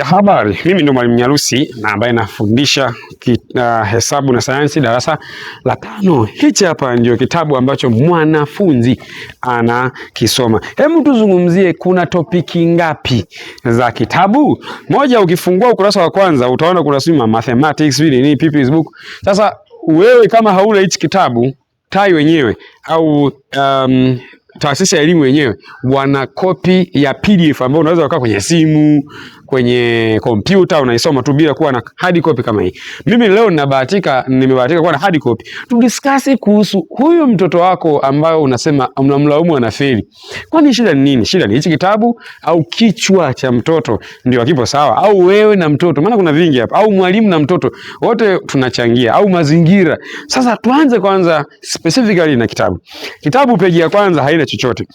Habari, mimi ndo Mwalimu Nyarusi na ambaye nafundisha hesabu na sayansi darasa la tano. Hichi hapa ndio kitabu ambacho mwanafunzi anakisoma. Hebu tuzungumzie kuna topiki ngapi za kitabu? Moja, ukifungua ukurasa wa kwanza utaona kuna sima mathematics, nini, pupils book. Sasa wewe kama hauna hichi kitabu TAI wenyewe au taasisi ya elimu wenyewe wana kopi ya PDF ambayo unaweza kukaa kwenye simu, kwenye kompyuta unaisoma tu bila kuwa na hard copy kama hii. Mimi leo ninabahatika, nimebahatika kuwa na hard copy. Tudiscuss kuhusu huyu mtoto wako ambayo unasema unamlaumu anafeli. Kwani shida ni nini? Shida ni hichi kitabu au kichwa cha mtoto ndio hakipo sawa, au wewe na mtoto? Maana kuna vingi hapa, au mwalimu na mtoto, wote tunachangia, au mazingira. Sasa tuanze kwanza specifically na kitabu. Kitabu peji ya kwanza haina chochote.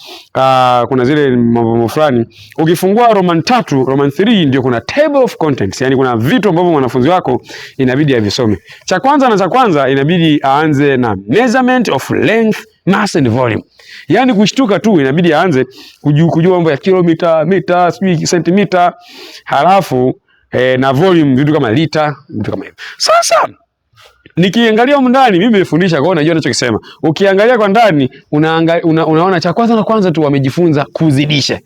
Kuna zile mambo fulani. Ukifungua Roman 3, Roman 3 ndio kuna table of contents, yani kuna vitu ambavyo mwanafunzi wako inabidi avisome. Cha kwanza na cha kwanza inabidi aanze na measurement of length, mass and volume. Yani kushtuka tu inabidi aanze kujua mambo ya kilomita, mita, sijui sentimita, halafu na volume, vitu kama lita, vitu kama hivyo. Sasa nikiangalia humu ndani, mimi nimefundisha, kwa hiyo najua ninachokisema. Ukiangalia kwa ndani unaona cha kwanza na kwanza tu wamejifunza kuzidisha,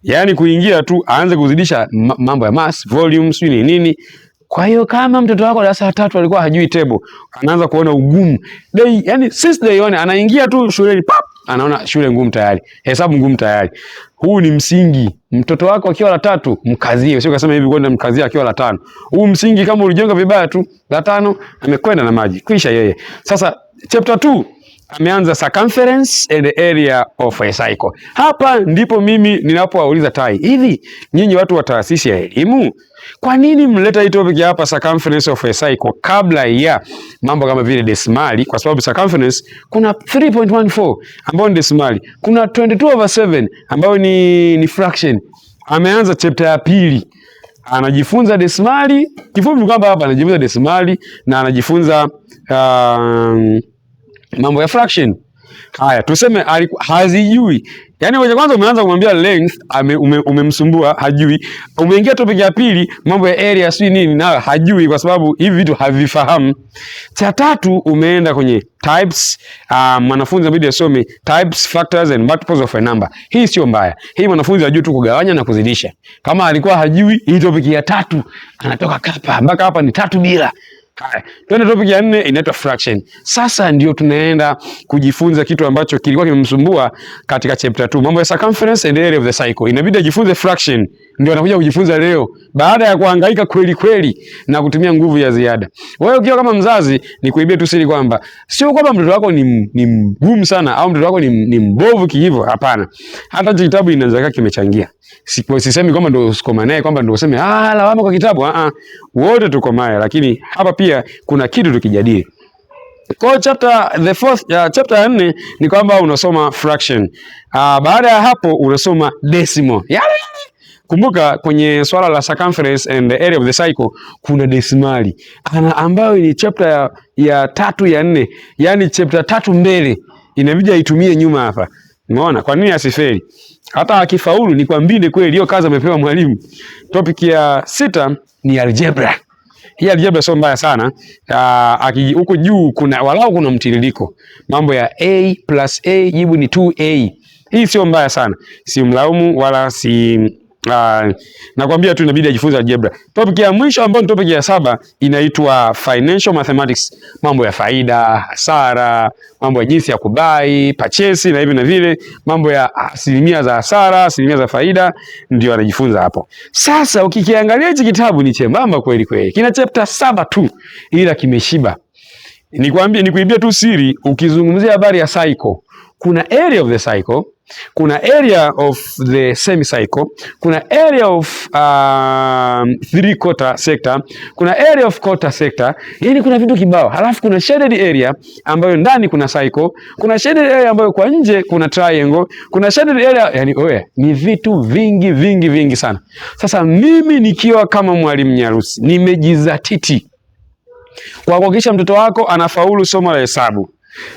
yaani kuingia tu aanze kuzidisha mambo ya mass, volume, sijui ni nini. Kwa hiyo kama mtoto wako darasa la tatu alikuwa hajui table, anaanza kuona ugumu day, yani since day one anaingia tu shuleni pap, anaona shule ngumu tayari, hesabu ngumu tayari. Huu ni msingi. Mtoto wako akiwa la tatu mkazie, sio kasema hivi kwenda mkazie akiwa la tano. Huu msingi kama ulijenga vibaya tu, la tano amekwenda na maji, kwisha yeye. Sasa chapter 2 ameanza circumference and area of a circle. Hapa ndipo mimi ninapowauliza TAI, hivi nyinyi watu wa taasisi ya elimu, kwa nini mleta hii topic hapa circumference of a circle kabla ya mambo kama vile desimali? Kwa sababu circumference kuna 3.14 ambayo ni desimali, kuna 22 over 7 ambayo ni fraction. Ameanza chapter ya pili anajifunza desimali. Kifupi kwamba hapa anajifunza desimali na anajifunza mambo ya fraction. Haya, tuseme hazijui. Yaani wewe kwanza umeanza kumwambia length, umemsumbua, hajui. Umeingia topic ya pili, mambo ya area sijui nini, nayo hajui kwa sababu hivi vitu havifahamu. Cha tatu umeenda kwenye types, mwanafunzi inabidi asome types, factors and multiples of a number. Hii sio mbaya. Hii mwanafunzi ajue tu kugawanya na kuzidisha. Kama alikuwa hajui, hii topic ya tatu anatoka kapa mpaka hapa ni 3 bila. Haya, twende topic ya nne inaitwa fraction. Sasa ndio tunaenda kujifunza kitu ambacho kilikuwa kimemsumbua katika chapter 2, mambo ya circumference and area of the circle. Inabidi ajifunze fraction, ndio anakuja kujifunza leo baada ya kuhangaika kweli kweli na kutumia nguvu ya ziada. Wewe ukiwa kama mzazi, ni kuibia tu siri kwamba sio kwamba mtoto wako ni mgumu sana au mtoto wako ni mbovu kihivyo, hapana. Hata kitabu inaweza kimechangia. Sisemi kwamba ndio usikoma naye kwamba ndio useme ah, lawama kwa kitabu. Ah, wote tukomae, lakini hapa pia kuna kitu tukijadili. Kwa chapter the fourth, chapter ya nne ni kwamba unasoma fraction. Baada ya hapo unasoma decimal. Yale yale. Kumbuka kwenye swala la circumference and the area of the circle kuna desimali ana ambayo ni chapter ya tatu ya nne, yani chapter tatu mbele inabidi aitumie nyuma hapa. Umeona kwa nini asifeli? Hata akifaulu ni kwambie kweli hiyo kazi amepewa mwalimu. Topic ya sita ni algebra. Hii algebra sio mbaya sana. Huko juu kuna walau kuna mtiririko. Mambo ya a plus a jibu ni 2a. Hii sio mbaya sana. Si mlaumu wala si nakwambia tu inabidi ajifunze algebra. Topic ya mwisho ambayo ni topic ya saba inaitwa financial mathematics, mambo ya faida, hasara, mambo ya jinsi ya kubuy, purchase na hivi na vile, mambo ya asilimia za hasara, asilimia za faida, ndio anajifunza hapo. Sasa ukikiangalia hichi kitabu ni chembamba kweli kweli. Kina chapter 7 tu ila kimeshiba. Nikwambie, nikuibia tu siri, ukizungumzia habari ya circle, kuna area of the circle, kuna area of the semicircle, kuna area of three quarter sector, kuna area of quarter sector, yani kuna vitu kibao. Halafu kuna shaded area ambayo ndani kuna circle, kuna shaded area ambayo kwa nje kuna triangle, kuna shaded area, yani oye, ni vitu vingi vingi vingi sana. Sasa mimi nikiwa kama mwalimu Nyarusi nimejizatiti kwa kuhakikisha mtoto wako anafaulu somo la hesabu.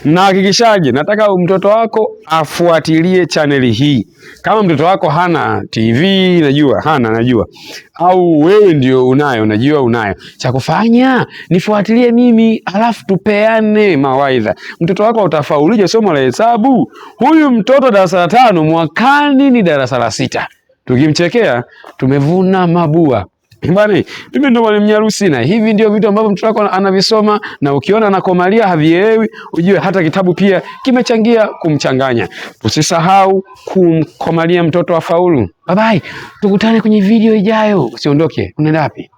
Nahakikishaje? Nataka mtoto wako afuatilie chaneli hii. Kama mtoto wako hana TV, najua hana, najua, au wewe ndio unayo, najua unayo, cha kufanya nifuatilie mimi, alafu tupeane mawaidha. Mtoto wako utafaulije somo la hesabu? Huyu mtoto darasa la 5, mwakani ni darasa la 6. Tukimchekea tumevuna mabua. Bwana, mimi ndo Mwalimu Nyarusi na hivi ndio vitu ambavyo mtoto wako anavisoma, na ukiona anakomalia havielewi, ujue hata kitabu pia kimechangia kumchanganya. Usisahau kumkomalia mtoto afaulu. Bye bye, tukutane kwenye video ijayo. Usiondoke, unaenda wapi?